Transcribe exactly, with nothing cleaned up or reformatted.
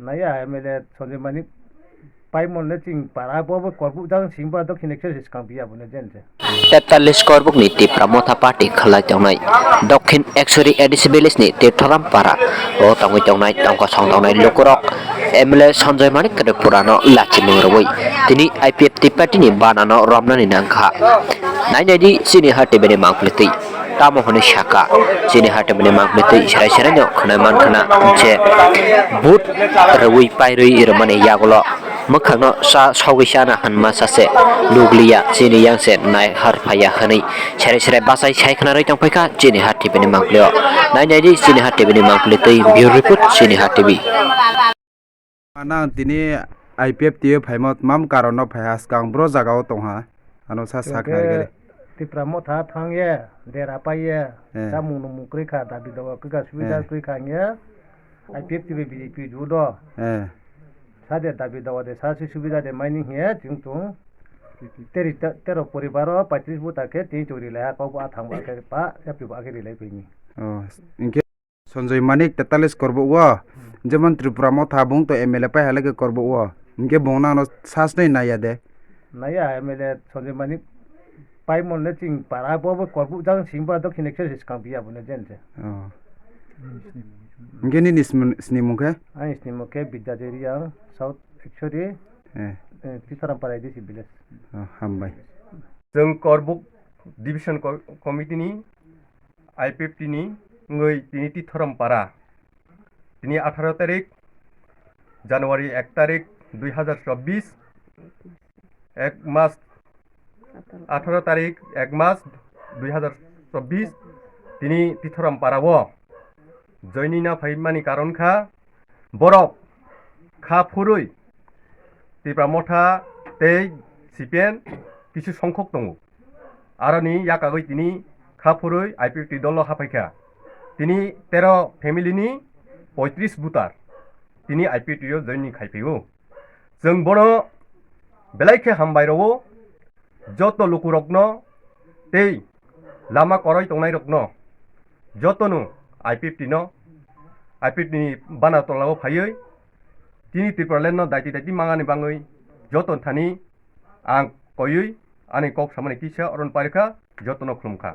Naiya M L A Sanjay Manik paimon le ching para bo bo korbuk jang sing ba dokhin ekso se skang biya bo ne jen se. Tetalis korbukni Tipra Motha Party khlai tongnai Dokhin Ekshori A D C village ni Tirthoram para o tongwi tongnai tongkosong tongnai lukurok M L A Sanjay Manik Tripura no lachimung rwui tini I P F T party ni bana no romnani nangkha. Nai nai di chini ha T V ni mangpili twi. Tamo hwnwi saka, chini ha T V ni mangpili twi serai serai no khwnai mankhna je vote rwui pairwi rwmani yagulo mwkhangno sa sogwi chana hwnma sase nukliya, chini yang se nai har phaiya hwnwi serai serai bachai sai khna rwi tong phaikha chini ha T V ni mangpili o. Nai nai di chini ha T V ni mangpili twi bureau report chini ha T V. Nang tini I P F T o phaima tmam karon no phaiha swkang bro jaga o tongha. Ano sa sak nai gari. Tipra Motha thang ye, dera pai ye, eh, chamung no mung kwrwi kha, dabi dawa kwkha, subida, eh, kwrwi kha hing ye, I P F T bai B J P ju do. Eh. Sa de dabi dawa de, sa si subida de maini hing ye, chwng chwng. Teri, te-, tero poribar o paitris buta khe tini chwng rilai ha, kok bo a thang bo a khe pa, yapri bo a khe rilai phaini. Oh, hingkhe Sanjay Manik tetalis korbuk o, hmm, jemon Tripura Motha bung to M L A pai halai khe korbuk o, hingkhe bung nang no sas nai naiya de. Naiya M L A Sanjay Manik paimon le ching para bo bo korbuk jang sing ba dokhin ekso se skang biya bo ne jen se. Oh. Hingkhe nini sini mung khe? Ani sini mung khe Bidya Deri ang South Ekshori, eh, eh, Tisaram Para A D C village. Oh, hambai. Chwng korbuk division co-, committee ni I P F T ni wngwi tini Tithorom para. Tini atharo tarik January ek tarik dui hazar chobbish, ek mas, atharo tarik ek mas dui hazar chobbish, tini Tithorom para o joining na phaimani karon kha borok kha phurwi Tipra Motha tei C P M kisu songkhok tongo. Aroni yakagwi tini kha phurwi I P F T dolo haphaikha. Tini tero family ni poitris voter tini I P F T o joining khaiphio. Chwng bono belai khe hambai rwo, joto lukurokno tei lama koroi tongnairokno jotono I P F T no, I P F T ni bana tolao phaiwi tini Tipraland no daiti daiti mangani bangwi joto thani ang koiwi ani kok samani kisa oron parikha, jotono khulumkha.